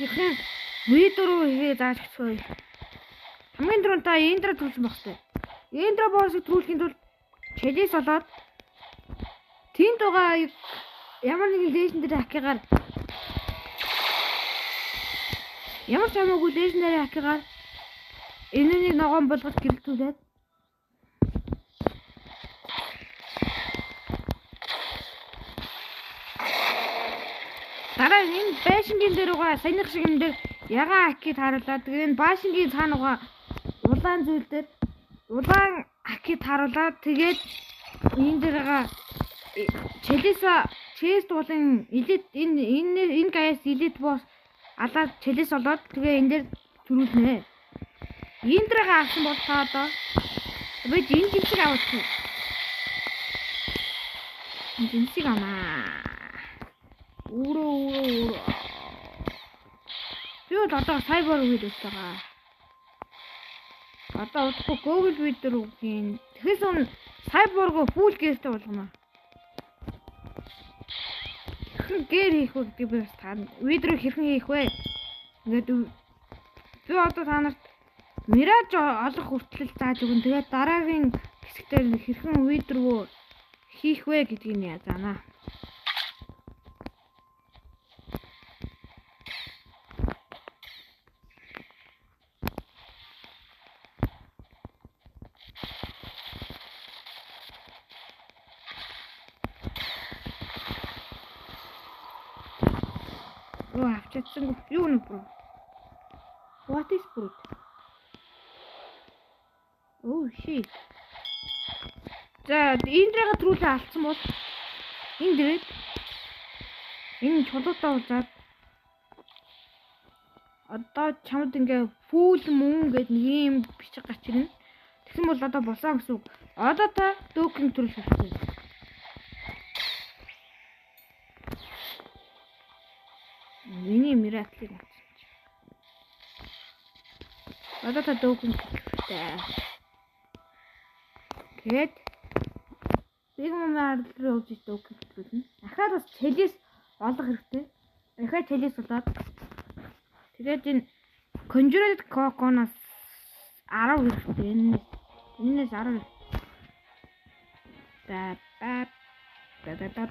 Хэрхэн видео руу хийгээ зааж өгсөн. Хамгийн түрүүнд та Эндра төрүүлсэн байх хэрэгтэй. Эндра боссыг төрүүлэхийн тулд chalice олоод тэнд байгаа ямар нэгэн legendary hack-аар ямар ч хамаагүй legendary hack-аар энэнийг ногоон болгож гэрэлтүүлээд дараа энэ байшингийн дээр байгаа саяных шиг юм дээр ягаан hack-ийг тааруулаад тэгээ энэ байшингийн цаана байгаа улаан зүйл дээр улаан hack-ийг тааруулаад тэгээд энэ дээр байгаа chalice chest болон elite энэ энэ энэ гаяас elite boss алаад chalice олоод тэгээ энэ дээр төрүүлнэ. Энэ дэргээ авсан бол та одоо би энэ жимсийг авах. Энэ жимсийг авнаа. Өөрөө өөрөө. Би бол одоо cyber үед өсөж байгаа. Одоо удахгүй Google Video руу хийн. Тэгэхээс өмнө cyber-го full gear-тэй болгоно. Хэрхэн gear хийх вэ гэдгийг би бас та видео хэрхэн хийх вэ? Ингээд би одоо та нарт Mirage олох хүртэл зааж өгнө. Тэгээд дараагийн хэсэгтэр хэрхэн видео хийх вэ гэдгийг нь заана. Оо авч чадсангүй. Юу нэ bro? What is bro? Oh shit. За энэ дэргээ төрүүлээ алдсан бол энэ дэрээд энэ чулуутай уулзаад одоо чамд ингээ full moon гэдэг нэг юм бичиг гарч ирнэ. Тэгсэн бол одоо болсон гэсэн үг. Одоо та дөөкинг төрүүлэх хэрэгтэй. Миний miracle-ыг авсан чи. Одоо та дөөкинг төрүүлэх. Тэгээд Big Mom арал руу явж дөөкинг төрүүлнэ. Ахаар бас chalice олох хэрэгтэй. Ахаар chalice болоод тэгээд энэ Conjured Coco-ноос 10 хэрэгтэй. Энээс 10. Ба ба ба ба ба.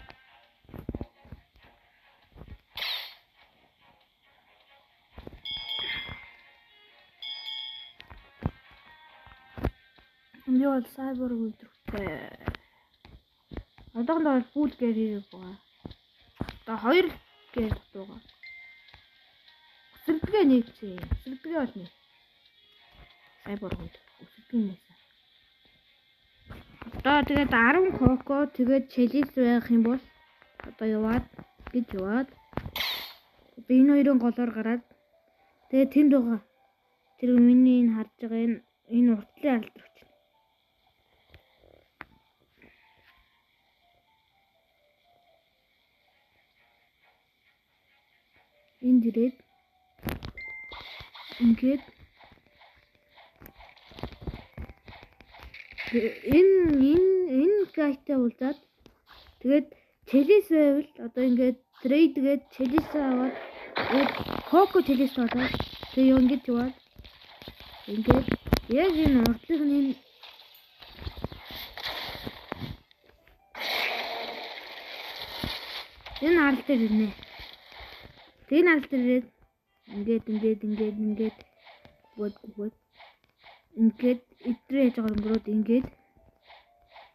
Би бол cyber өдрөгтэй. Одоохондоо бол full gear хийх байгаа. Одоо 2 gear дутуугаа. Өсөлдгөө нэгцээ. Өсөлдгөө бол нэг. Cyber үед өсөлдгөө нээсэн. Одоо тэгээд 10 коко тэгээд chalice байх юм бол одоо яваад гэж яваад одоо энэ хоёрын голоор гараад тэгээд тэнд байгаа. Тэр миний энэ харж байгаа энэ уртлын арал руу очино. Энд ирээд ингээд энэ гайтай уулзаад тэгээд chalice байвал одоо ингээд trade гээд chalice аваад тэгээд коко chalice болоод тэгээд юу ингэж яваад ингээд яг энэ урдлын энэ энэ арал дээр ирнэ. Тэгээд энэ арал дээр ирээд ингээд ингээд ингээд ингээд гүгээд ингээд эдрээ яаж байгаа өнгөрөөд ингээд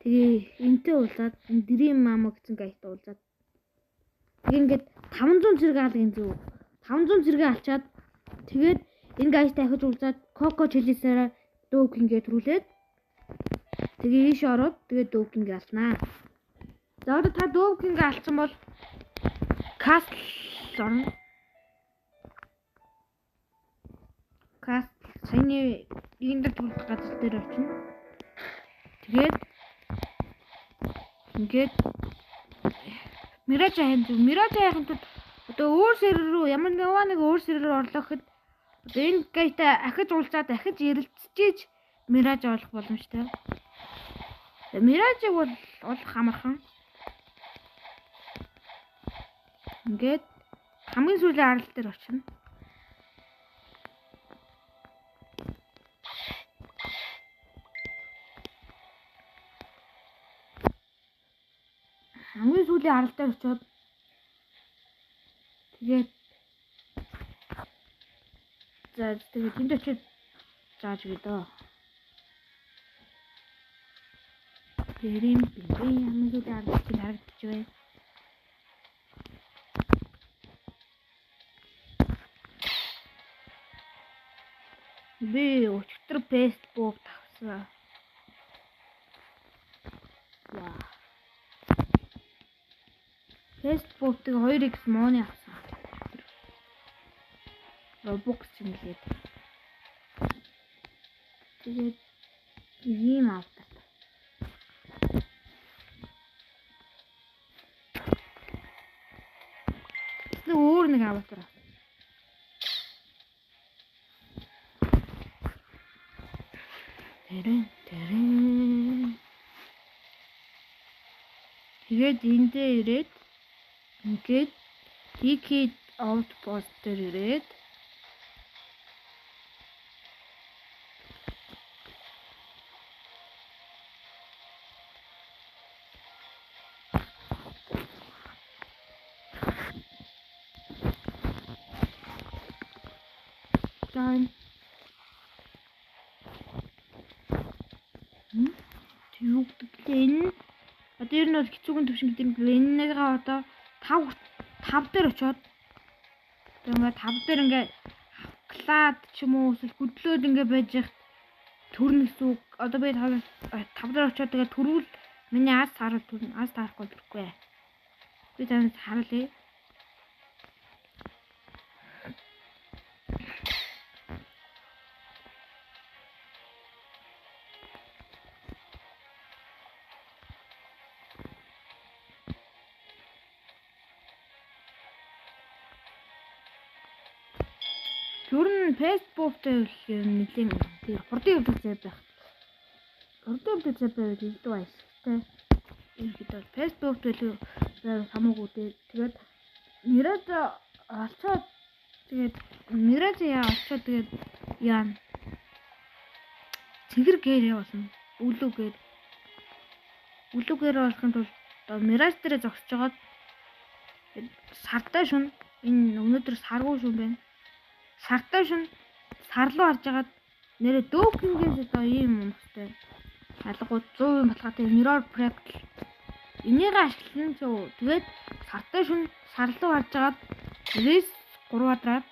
тэгээ энтэй уулзаад Dream Mama гэсэн гайтай уулзаад тэгээ ингээд 500 зэрэг алгын зүг 500 зэрэг алчаад тэгээд энэ гайтай ахиж уулзаад Coco Chalice-аараа дөөк ингээ төрүүлээд тэгээ ийш ороод тэгээ дөөк ингээ алнаа. За одоо та дөөк ингээ алцсан бол Castle орно. Castle саяны энэ дээр төрөх газар дээр очино. Тэгээд ингээд Mirage хайх зүг. Mirage хайхын тулд одоо өөр сервер рүү ямар нэг өөр сервер рүү орлоо гэхэд одоо энэ гайтай ахиж уулзаад ахиж ярилцчихэж Mirage олох боломжтой. Mirage-ыг бол олох амархан. Ингээд хамгийн сүүлийн арал дээр очино. сүүлийн арал дээр очиод тэгээд за тэгээд тэнд очиод зааж өгье дөө. Тэрэм бингийн хамгийн сүүлийн арал чинь харагдчих вэ? Би өчигдөр Facebook тавьсан. Вау. Facebook-ыг 2x money авсан. Robux юм лээ. Тэгээд ийм авдаг. Нэг өөр нэг аватар. Тэрэн тэрэн. Тэгээд эндээ ирээд ингээд TK outpost дээр ирээд done. Юу гэдэг лээ энэ одоо ер нь бол хэцүүгэн төвшин гэдэг юм. Энэ нэгээ одоо 5 дээр очиод ингээ 5 дээр ингээ хавклаад ч юм уу эсвэл хөдлөөд ингээ байж яхад төрнө гэсэн үг. Одоо би 5 дээр очиод тэгээ төрүүл миний аз харуул төрнө. Аз таарахгүй төрөхгүй. Би танаас харуулъя. Ер нь Facebook-тэй ер нь нэлийн тэр хурдан явдаг зай байх. Хурдан явдаг зай байвал илүү ашигтай. Ерөнхийдөө Facebook-тэй л хамаагүй дээ. Тэгээд Mirage олцоод тэгээд Mirage яа олцоод тэгээд яа цэгэр гэрээ болно. Үлүү гэр. Үлүү гэр болохын тулд одоо Mirage дээрээ зогсож байгаад сартай шүн энэ өнөөдөр саргүй шүн байна. Сартай шүн сарлуу харж агаад нэрэ дөөкингээс одоо ийм юмстай. Алгуу 100% баталгаатай mirror fractal. Энийг ашиглан зөө. Тэгээд сартай шүн сарлуу харж агаад рес 3 квадрат.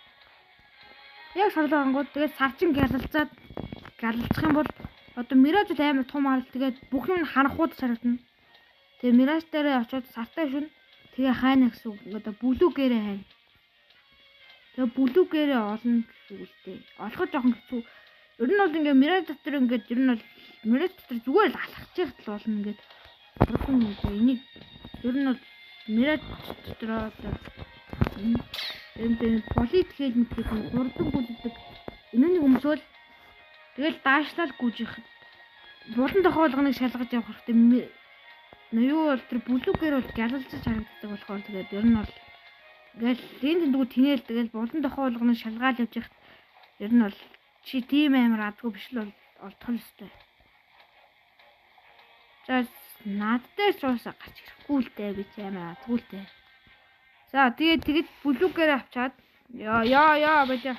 Яг сарлуу харангууд тэгээд сар чин гялалзаад галалцах юм бол одоо Mirage бол амар том арал тэгээд бүх юм харанхууд сарагдана. Тэгээд Mirage дээрээ очиод сартай шүн тэгээ хайна гэсэн үг. Одоо бүлүү гэрээ хайна. Тэгээ бүлүү гэрээ олно гэсэн үг л дээ. Олоход жоохон хэцүү. Ер нь бол ингээ Mirage дотор ингээд ер нь бол Mirage дотор зүгээр л алхаж яхад л болно ингээд. Бурхан энийг ер нь бол Mirage дотор одоо энэ полит хэлмэд гэдэг хурдан гүйлдэг. Энэнийг өмсөөл тэгэл даашлал гүйж яхад булан тохиолгоныг шалгаж явах хэрэгтэй. Юу бол тэр бүлүү гэр бол гялалзаж харагддаг болохоор тэгээд ер нь бол ингээл энэ тэндгүү тэнээл тэгэл булан тохиолгоныг шалгаал явж яхад ер нь бол чи тийм амар адгүй биш л бол олдох л ёстой. За над дээр ч уусаа гарч ирэхгүй л дээ би ч амар адгүй л дээ. За тэгээд тэгэд бүлүүгээр авчаад яа яа яа бэлээ.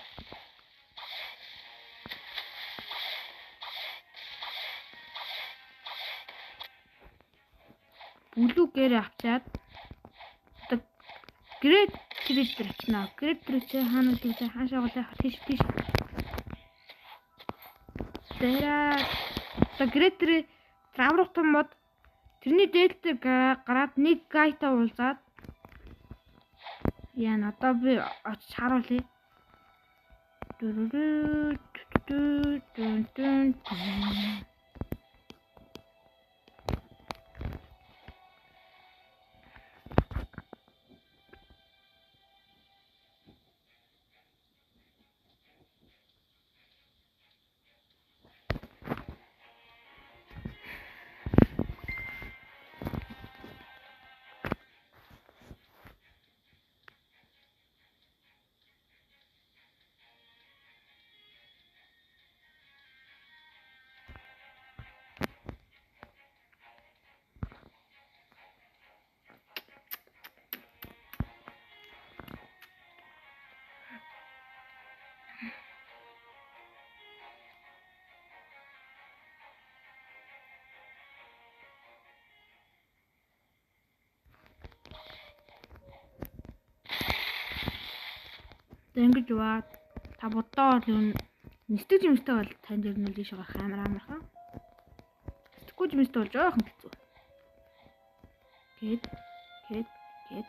Бүлүүгээр авчаад одоо грэт тритер очно. Грэт тритер хаана гэдэг хаашаа голоо тийш тийш. Тэрэ одоо грэт аврах том мод тэрний дээлтэй гараад нэг гайтай уулзаад яа одоо би очиж харуулъя. За ингэж яваад та буддаа бол юм нисдэг жимстэй бол танд ер нь л ийшээ гарах амар амархан. Нисдэггүй жимстэй бол жоохон хэцүү. Гээд гээд гээд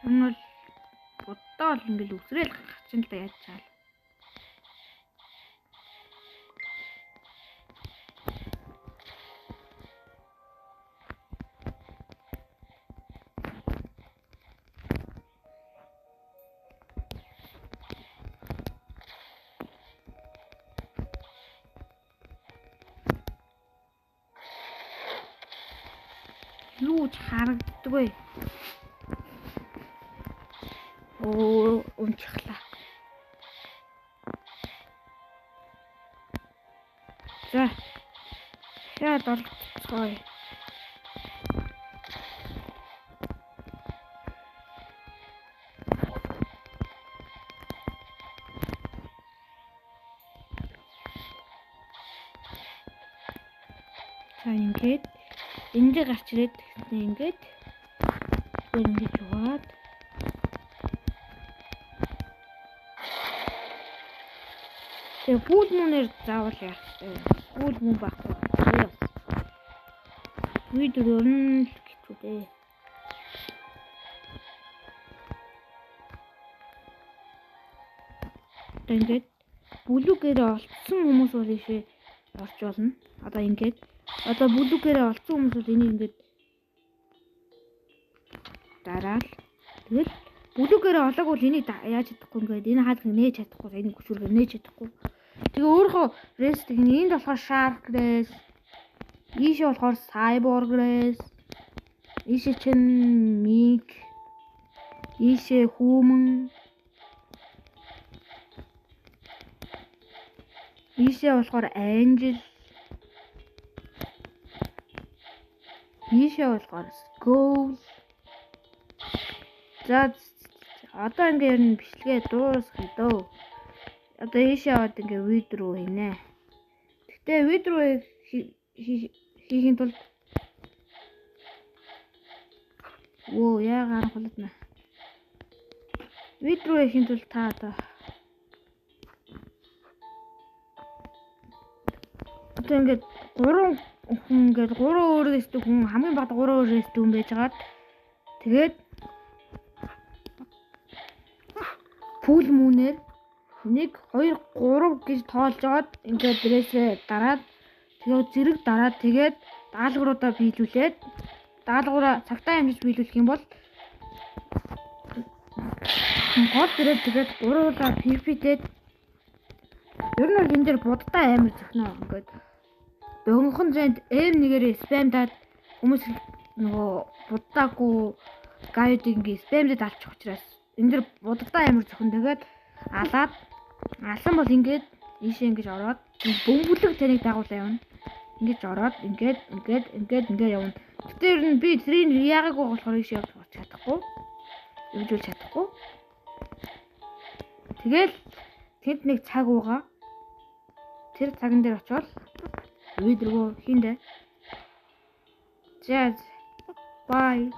ер нь бол буддаа бол ингээл үсрээл гарах чинь л да яаж чаал. Юу ч харагддаггүй. Оо, унчихлаа. За. Дахиад оролцгоё. За ингээд энэ дээр гарч ирээд тэгснэ ингээд зүгээр ингэж яваад тэгээ full moon-ээр заавал яах вэ? Full moon байхгүй. Видео ер нь л хэцүү дээ. Одоо ингээд blue гэрээ олцсон хүмүүс бол ийшээ орч болно. Одоо ингээд одоо blue гэрээ олцсон хүмүүс бол энийг ингээд дараал. Тэгэл blue гэрээ олоог бол энийг яаж чадахгүй ингээд энэ хаалгыг нээж чадахгүй, энийг хүчүүргээр нээж чадахгүй. Тэгээ өөрийнхөө race гэх нь энд болохоор shark race, ийшээ болохоор cyborg race, ийшээ чинь mig, ийшээ human, ийшээ болохоор angel, ийшээ болохоор skull. За одоо ингээ ер нь бичлэгээ дуусгая дөө. Одоо ийшээ аваад ингээ вид рүү хийнэ. Гэтэ вид рүү хийхин тулд оо яагаар хулдна. Вид рүү хийхин тулд та одоо ингээд 3 хүн ингээд 3 өөр эсдэг хүн хамгийн багада 3 өөр эсдэг хүн байжгаад тэгээд full moon-ээр 1 2 3 гэж тоолжоод ингээд дээрээсээ дараад тэгээд зэрэг дараад тэгээд даалгавруудаа биелүүлээд даалгавраа цагтаа амжиж биелүүлэх юм бол гол дээрээ тэгээд гуруулаа PvP-тэй ер нь бол энэ дээр буддаа амар зөхнө ингээд богинохон зэнд M1-ээр спамдаад хүмүүс нөгөө буддаагүй гайдыг ингээд спамдад алчих учраас энэ дэр буддаа амар зөхөн тэгээд алаад алсан бол ингээд ийшээ ингэж ороод бөмбөлөг таныг дагуулаа явна. Ингэж ороод ингээд ингээд ингээд ингээд явна. Гэтэ ер нь би тэрийг яагаагүй болохоор ийшээ явж чадахгүй. Өвжүүлж чадахгүй. Тэгэл тэнд нэг цаг уугаа. Тэр цаган дээр очивол видео хийндэ. За bye.